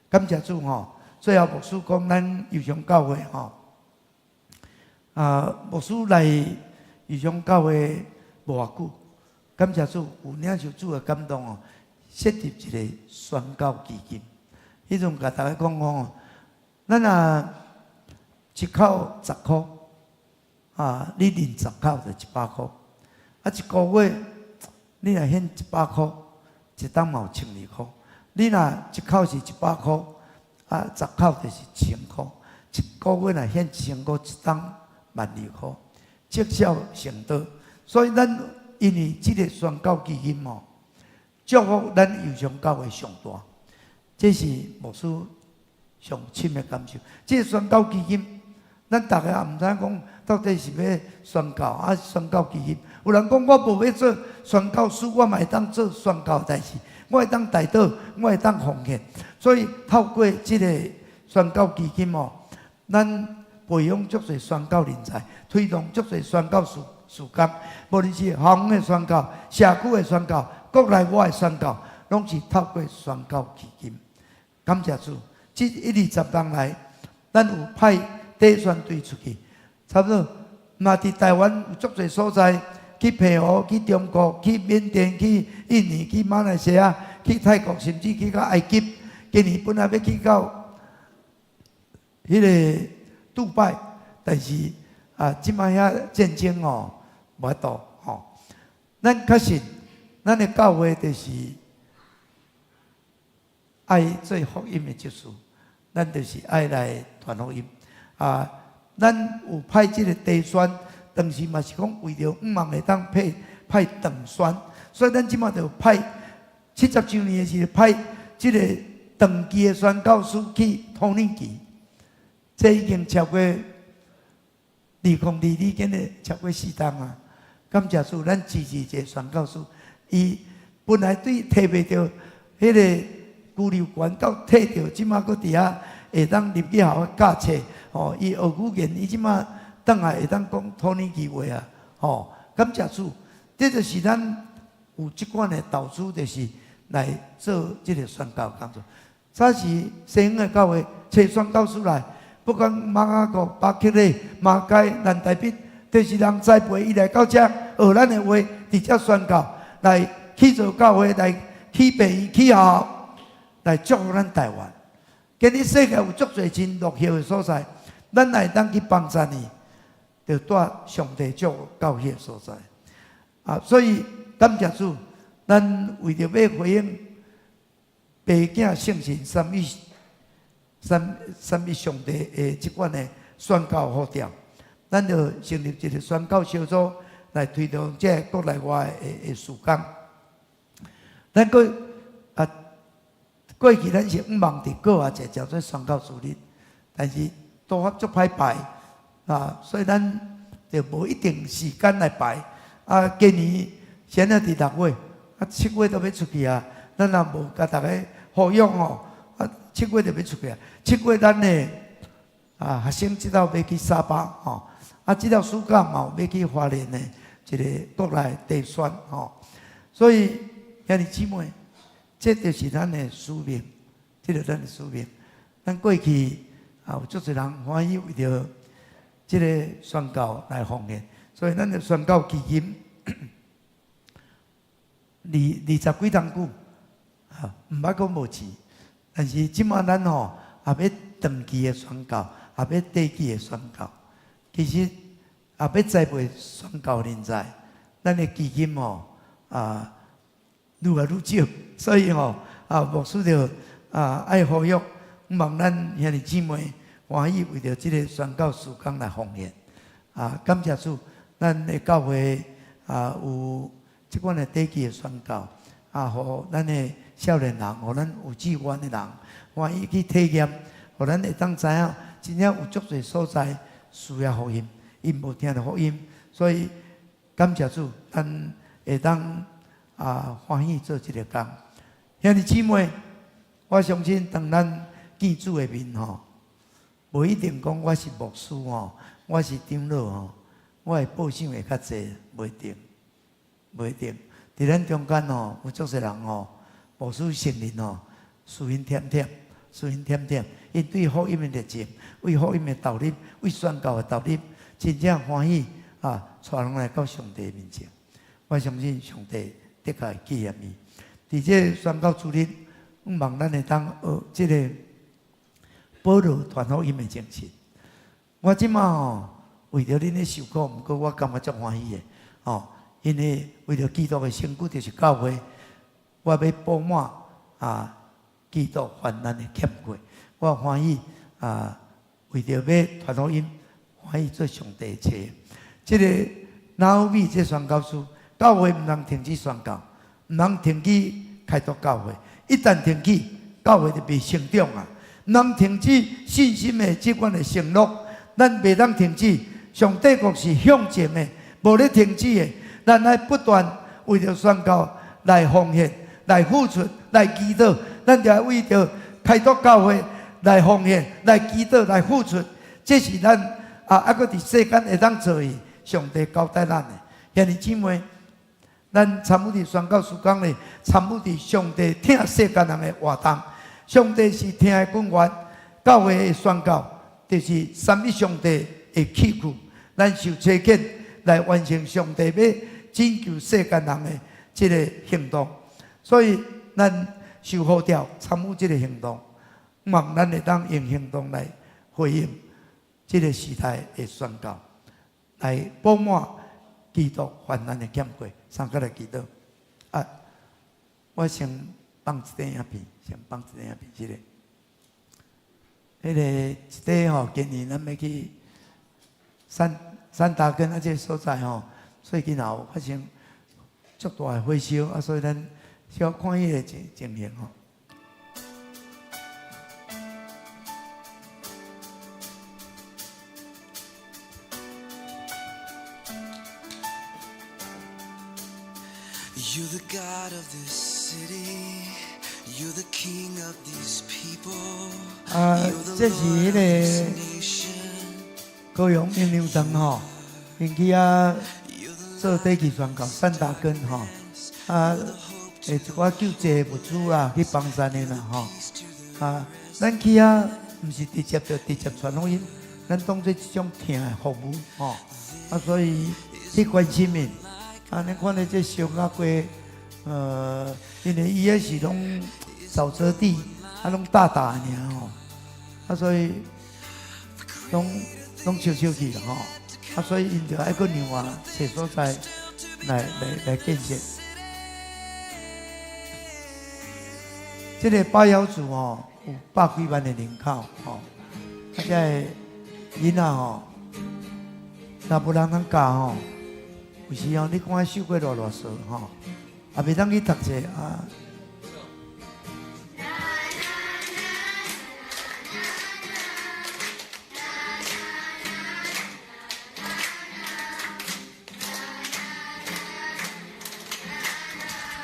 感謝主吼，最後牧師講咱右上教會吼，啊，牧師來右上教會無偌久。感謝主，有領受主的感動哦，設立一個宣教基金。彼陣共大家講講哦，咱若一口十箍，啊，你認十口就100箍，啊，一個月你若獻一百箍，一冬嘛有1200箍。你若一口是一百箍，啊，十口就是一千箍，一個月若獻一千箍，一冬12,000箍，積少成多。所以咱因為這個宣教基金哦，祝福咱右上教會上大，這是牧師上深的感受。這個宣教基金，咱逐家也毋知影講到底是欲宣教啊，宣教基金。有人講我無欲做宣教師，我嘛會當做宣教代誌，我會當代禱，我會當奉獻。所以透過這個宣教基金哦，咱培養足濟宣教人才，推動足濟宣教事事工，無論是校園的宣教、社區的宣教、國內外的宣教，攏是透過宣教基金。感謝主，這一二十年來，咱有派短宣隊出去，差不多嘛佇台灣有足濟所在，去澎湖、去中國、去緬甸、去印尼、去馬來西亞、去泰國，甚至去到埃及。今年本來欲去到彼個杜拜，但是啊，這擺遐戰爭哦，無法度吼。咱確實，咱的教會就是愛做福音的執事，咱就是愛來傳福音啊。咱有派這個短宣，當時嘛是講為著向望會當派派長宣，所以咱這馬就派70週年的時派這個長期的宣教師去土耳其，這已經超過2022，今日超過四冬啊！感謝主，咱支持這個宣教師，伊本來對提袂著彼個居留權，到提著，這馬閣佇遐會當入去學校教冊，吼，伊學語言，伊這馬轉來會當講土耳其話啊，吼！感謝主，這就是咱有這款的投資，就是來做這個宣教工作。早時西方的教會揣宣教師來，不管馬雅各、巴克禮、馬偕、南台北，就是人栽培伊來到遮學咱的話，佇遮宣教，來起造教會，來起病院、起學校，來祝福咱台灣。今日世界有足濟真落後的所在，咱會當去幫助伊，就帶上帝祝福到彼个所在。啊，所以感謝主，咱為著欲回應爸囝聖神三一三三一上帝的這款的宣教呼召，咱就成立一個宣教小組來推動這個國內外的事工。咱閣啊，過去咱是向望佇國外者叫做宣教主日，但是拄好足歹排啊，所以咱就無一定時間來排。啊，今年現在佇6月，啊7月都欲出去啊，咱也無共逐家呼籲吼，啊七月就欲出去啊。七月咱的啊學生這晝欲去沙巴吼，啊這晝暑假嘛有欲去花蓮的一個國內地宣吼，所以兄弟姊妹，這就是咱的使命，這就是咱的使命。咱過去啊有足濟人歡喜為著這個宣教來奉獻，所以咱的宣教基金二十幾冬久，啊，毋捌講無錢，但是這馬咱吼也欲長期的宣教，也欲短期的宣教，其實也欲栽培宣教人才，咱的基金吼啊愈來愈少，所以吼啊牧師就啊愛呼籲，望咱兄弟姊妹歡喜為著這個宣教事工來奉獻。啊，感謝主，咱的教會啊有這款的短期的宣教，啊，予咱的少年人，予咱有志願的人歡喜去體驗，予咱會當知影，真正有足濟所在需要福音，𪜶無聽著福音，所以感謝主，咱會當啊歡喜做這個工。兄弟姊妹，我相信當咱見主的面吼，無一定講我是牧師吼，我是長老吼，我的報賞會較濟，無一定，無一定。佇咱中間吼，有足濟人吼，牧師承認吼，私心忝忝，私心忝忝，𪜶對福音的熱情，為福音的投入，為宣教的投入，真正歡喜啊，帶人來到上帝面前。我相信上帝的確會紀念伊。佇這個宣教主日，望咱會當學這個保羅傳福音的精神。我這馬吼為著恁咧受苦，毋過我感覺足歡喜的吼，因為為著基督的身軀就是教會，我欲補滿啊基督患難的欠缺。我歡喜啊，為著欲傳福音，歡喜做上帝的差。這個拿俄米這宣教師，教會毋通停止宣教，毋通停止開拓教會。一旦停止，教會就袂成長啊！毋通停止信心的這款的承諾，咱袂當停止。上帝國是向前的，無咧停止的。咱愛不斷為著宣教來奉獻、來付出、來祈禱。咱就愛為著開拓教會來奉獻、來祈禱、來付出。這是咱啊，猶閣佇世間會當做的，上帝交代咱的。兄弟姊妹，咱參與佇宣教事工咧，參與佇上帝疼世間人的活動。上帝是疼的根源，教會的宣教就是三一上帝的器具。咱受差遣來完成上帝欲拯救世間人的這個行動。所以咱受呼召參與這個行動，望咱會當用行動來回應這個時代的宣教，來補滿基督患難的欠缺。三個來祈禱。啊，我先放一塊影片，先放一塊影片，這個，彼個一塊吼，今年咱欲去山打根啊，這個所在吼，最近也有發生足大的火燒啊，所以咱小看彼個情形吼。 You're the God of this city. You're the king of these people. 啊，這是彼個高雄運動場吼，𪜶去遐做短期宣教，山打根吼，啊，會一寡救濟物資啦，去幫贊的啦吼。啊，咱去遐毋是直接就直接傳福音，咱當做一種疼的服務吼。啊，所以去關心𪜶。啊，你看咧這燒鴨雞，因為伊彼是攏沼澤地，啊，攏大大爾吼，啊，所以攏燒燒去啦吼。啊，所以𪜶就愛閣另外揣所在來建設。這个巴夭族吼有百幾萬的人口吼，啊，這个囡仔吼，若無人通教吼，有時吼你看伊瘦過偌偌瘦吼，也袂當去讀冊啊。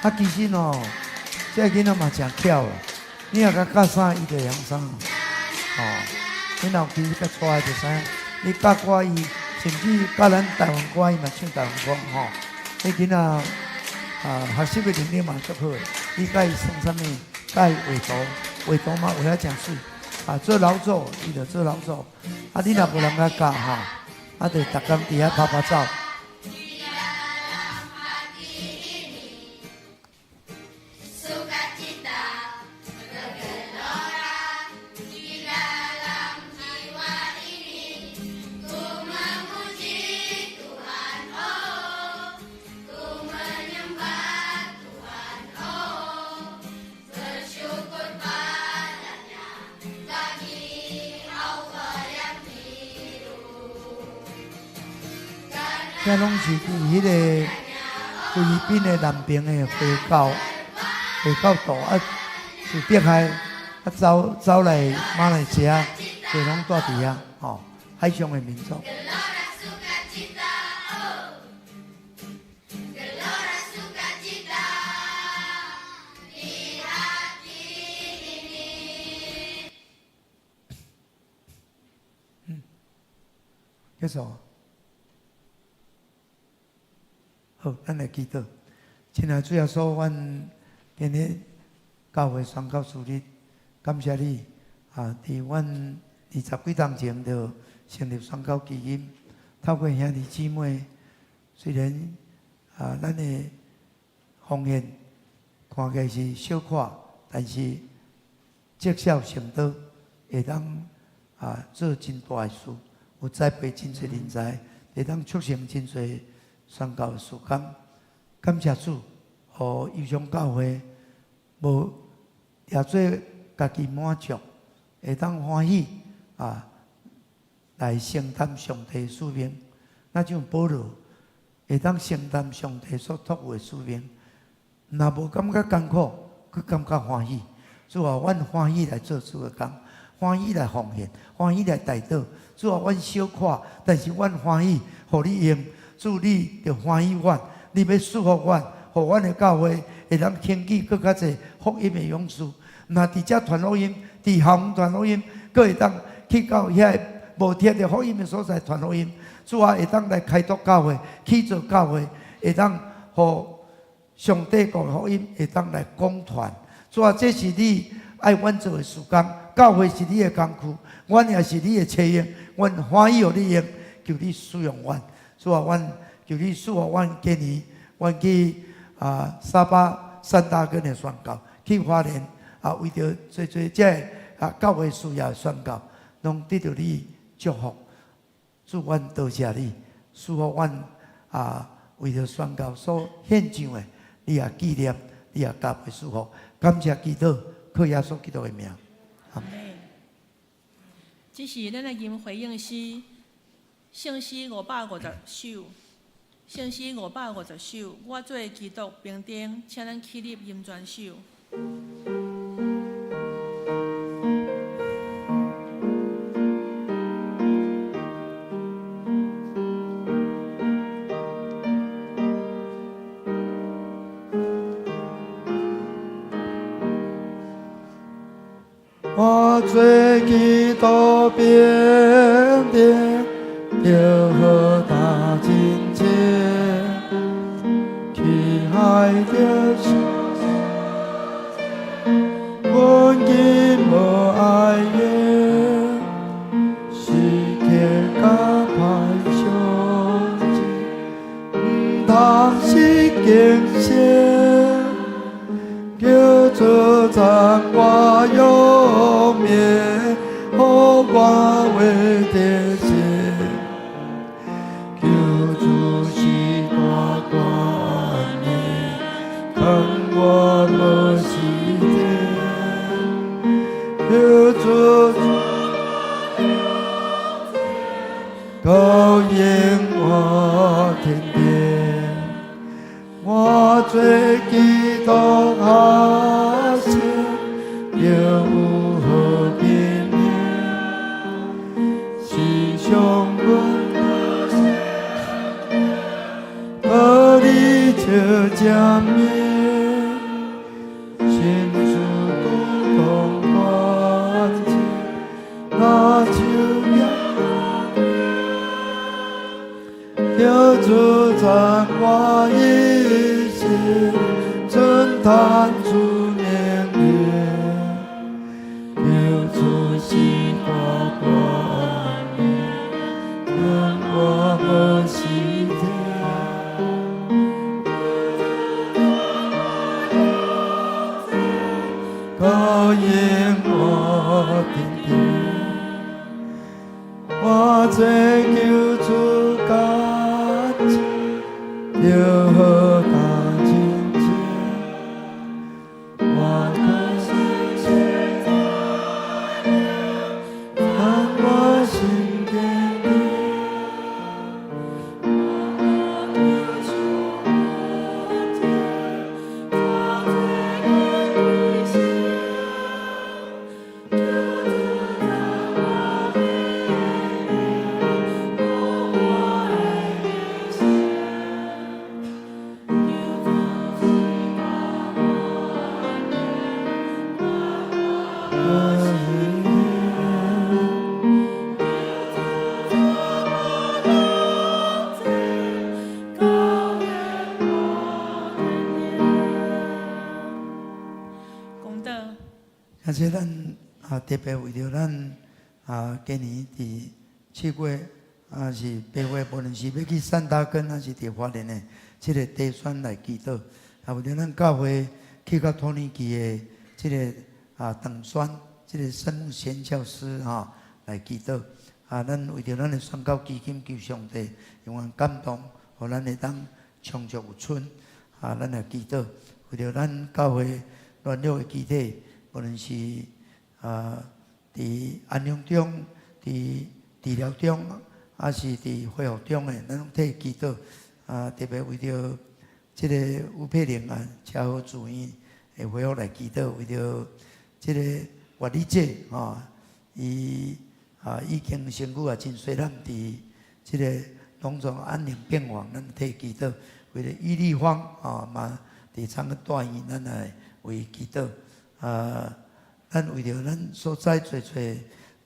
啊，其實吼，這个囡仔嘛誠巧，你若共教啥，伊就會曉啥。吼，你若有其實較帶就知影，你教歌伊，甚至教咱台灣歌，伊嘛唱台灣歌吼。彼囡仔啊，學習的能力嘛足好的。你教伊算啥物，教伊畫圖，畫圖嘛畫啊誠媠。啊，做勞作，伊就做勞作。啊，你若無人共教吼，啊，就逐工佇遐拍拍走。這攏是佇彼个菲律賓的南邊的回教回教徒啊，自迫害啊，走走來馬來西亞，就攏住佇遐吼，海上的民族。結束。好，咱來祈禱。親愛主耶穌，阮今日教會宣教主日，感謝你啊！佇阮二十幾冬前就成立宣教基金，透過兄弟姊妹，雖然啊，咱的奉獻看起來是小可，但是積少成多，會當啊做真大的事，有栽培真濟人才，會當促成真濟宣教的事工。感謝主，予憂傷教會無掠做家己滿足，會當歡喜啊，來承擔上帝的使命。若像保羅會當承擔上帝所託付的使命，若無感覺艱苦，閣感覺歡喜。主啊，阮歡喜來做主的工，歡喜來奉獻，歡喜來代禱。主啊，阮小可，但是阮歡喜，予你用。主你就歡喜阮，你欲祝福阮，予阮的教會會當興起閣較濟福音的勇士。若佇遮傳福音，佇校園傳福音，閣會當去到遐個無聽著福音的所在傳福音。主啊，會當來開拓教會，起造教會，會當予上帝國的福音會當來廣傳。主啊，這是你愛阮做的事工，教會是你的工具，阮也是你的車用，阮歡喜予你用，求你使用阮。主啊，阮求你賜福阮今年，阮去啊沙巴山打根的宣教，去花蓮啊，為著做做這个啊教會事業的宣教，攏得著你祝福。主，阮多謝你，賜福阮啊，為著宣教所獻上的，你也紀念，你也加倍賜福。感謝基督，靠耶穌基督的名。阿們。這是咱的吟回應詩，聖詩550首，聖詩550首，我做基督兵丁，請咱起立吟全首。我做基督兵丁，著好打真戰。主讚我永免，予我為得勝。求主是大權的，看我無時間。求主高引我天天，我做基督學生，就有和平的，是上阮和你笑正面，心事共同關切，那就求主讚我一生，稱嘆主名願。求主是大權的，看我無時間。高引我天天，我做求主感謝，就好當親切。我可看我心堅定。公道。而且咱啊，特別為著咱啊，今年佇7月啊是8月，無論是欲去山打根，還是佇花蓮的這个地選來祈禱，啊，為著咱教會去到土耳其的這个啊長宣，這个聖母宣教師吼來祈禱，啊，咱為著咱的宣教基金求上帝永遠感動，予咱會當充足有剩，啊，咱來祈禱，為著咱教會軟弱的肢體，無論是啊，佇安養中、佇治療中，還是佇恢復中的，咱攏替祈禱。啊，特別為著這个吳佩玲啊，車禍住院的恢復來祈禱，為著這个岳麗姐吼，伊啊已經身軀也真細漢，佇這个農場安寧病房，咱替祈禱。為著伊麗芳啊，嘛佇長個大院，咱來為祈禱。啊，咱為著咱所在濟濟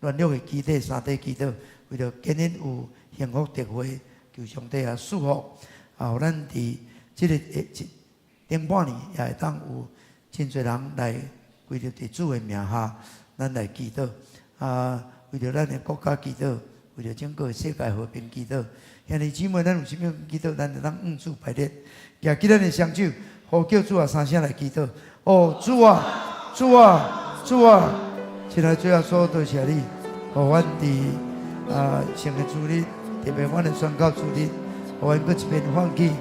軟弱的肢體三體祈禱，為著今日有幸福特會，求上帝啊賜福，啊，予咱佇這个頂半年也會當有真濟人來歸入佇主的名下，咱來祈禱。啊，為著咱的國家祈禱，為著整個世界和平祈禱。兄弟姊妹，咱有啥物祈禱，咱就當向主排列，舉起咱的雙手，呼叫主啊三聲來祈禱。哦，主啊，主啊，主啊！親愛主耶穌，多謝你，予阮佇啊聖的主日，特別阮的宣教主日，予阮閣一遍放棄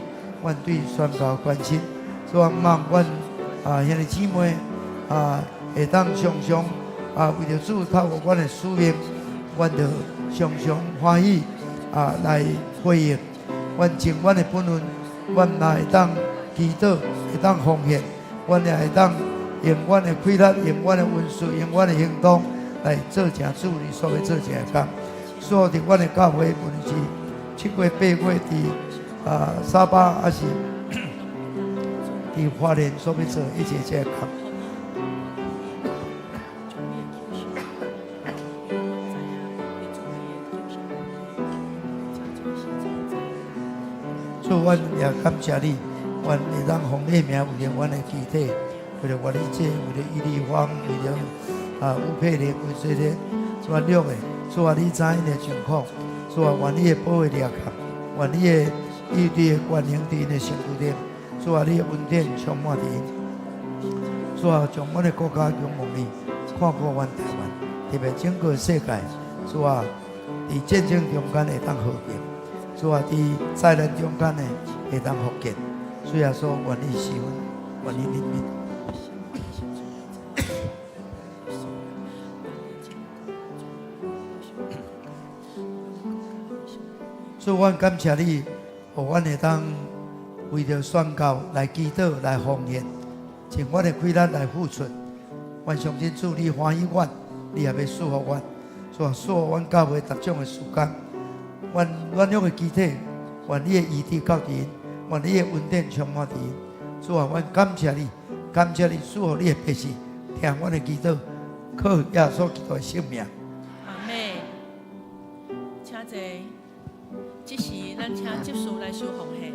阮對宣教關心。主啊，望阮啊兄弟姊妹啊，會當常常啊為著主透過阮的使命，阮就常常歡喜啊來回應。阮盡阮的本分，阮若會當祈禱，會當奉獻，阮也會當用阮的氣力，用阮的文書，用阮的行動來做成主你所欲做成的工。所以，佇阮的教會，無論是7月、8月佇啊沙巴，還是佇花蓮所欲做一切這个工。主，阮也感謝你，阮會當奉你的名為著阮的肢體，為著岳麗姐，為著伊麗芳，為著啊吳佩玲，為這个軟弱的，主啊，你知𪜶的狀況，主啊，願你的保護力量，願你的醫治的權能佇𪜶的身軀頂，主啊，你的恩典充滿佇𪜶，主主啊，將阮的國家仰望你，看顧阮台灣，特別整個世界。主啊，佇戰爭中間會當和平；主啊，佇災難中間呢會當復建。主耶穌，願你施恩，願你憐憫。主，阮感謝你，予阮會當為著宣教來祈禱、來奉獻，盡阮的氣力來付出。阮相信主，你歡喜阮，你也欲賜福阮。主啊，賜予阮教會逐種的時間，阮軟弱的肢體，願你的醫治到佇𪜶，願你的恩典充滿佇𪜶。主啊，阮感謝你，感謝你賜予你的百姓，聽阮的祈禱，靠耶穌基督的聖名。阿們，請坐。這時，咱請執事來收奉獻。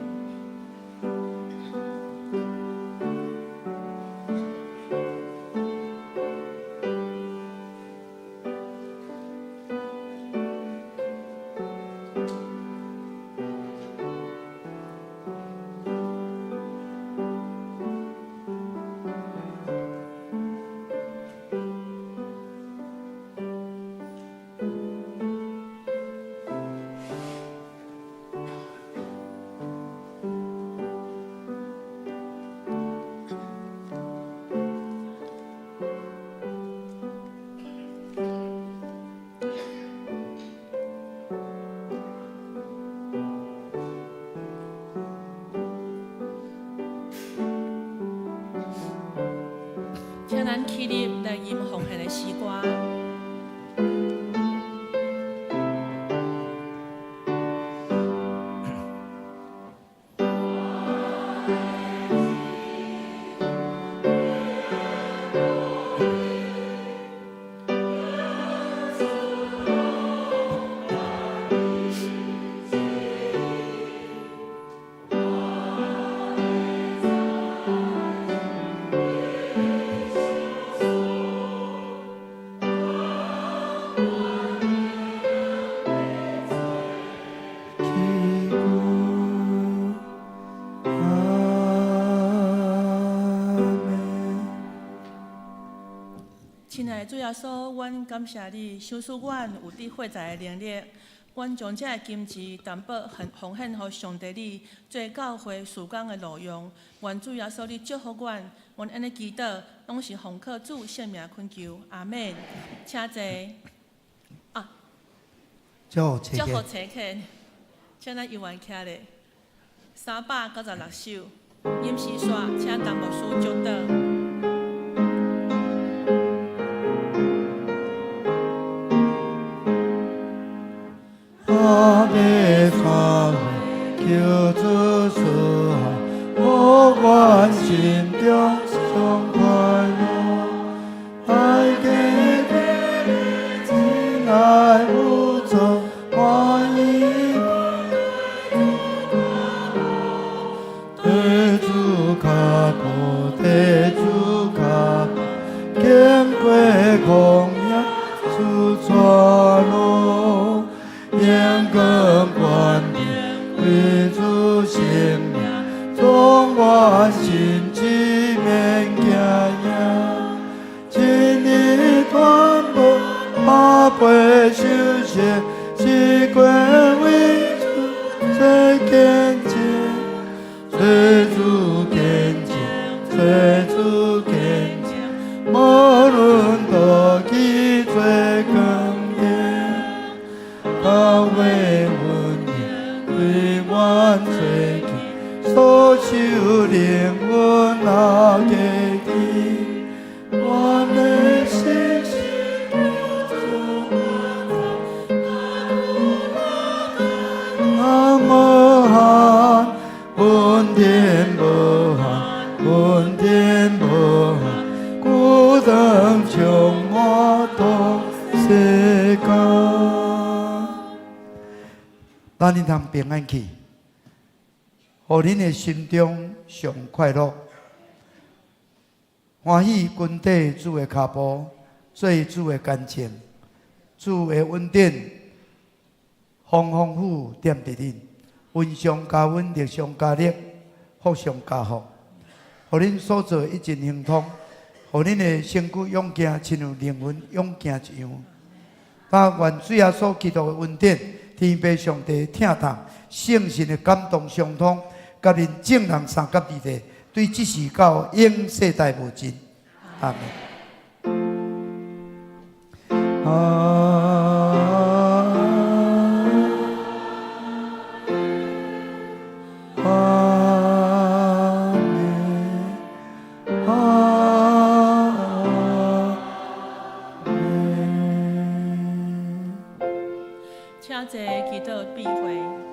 請咱起立來吟奉獻的詩歌。親愛的主耶穌，阮感謝你，賞賜阮有得發財的能力。阮將這个金錢擔保奉獻予上帝你，做教會事工的路用。願主耶穌你祝福阮，阮按呢祈禱，攏是奉靠主聖名懇求，阿們。請坐。啊，祝福祝福齊客，請咱猶原徛咧。396首，吟詩煞，請陳牧師祝禱。我欲帶回求主賜福，予阮心中上快樂。愛記得你真愛無盡，歡喜對主跤步，對主跤步，經過曠野，主帶路。榮光權柄歸主聖名，創我心志免驚贏。真理傳播，百倍修習，是權為主做見證，做主見證，做主見證，無論倒去做光明。教會恩典對阮吹起，所受靈恩若家己，阮的心是那無限，恩典無限，恩典無限，孤單充滿同世間。咱恁通平安去，予恁的心中上快樂，歡喜跟綴主的跤步，做主的見證，主的恩典豐豐富富踮佇恁，恩上加恩，力上加力，福上加福，予恁所做一切亨通，予予恁的身軀勇健，親像靈魂勇健一樣。但願主耶穌基督的恩典、天父上帝疼痛、聖神的感動相通，佮恁眾人三佮佇咧，對這時到永世代無盡。阿門。啊。阿門，阿門。請坐，祈禱閉會。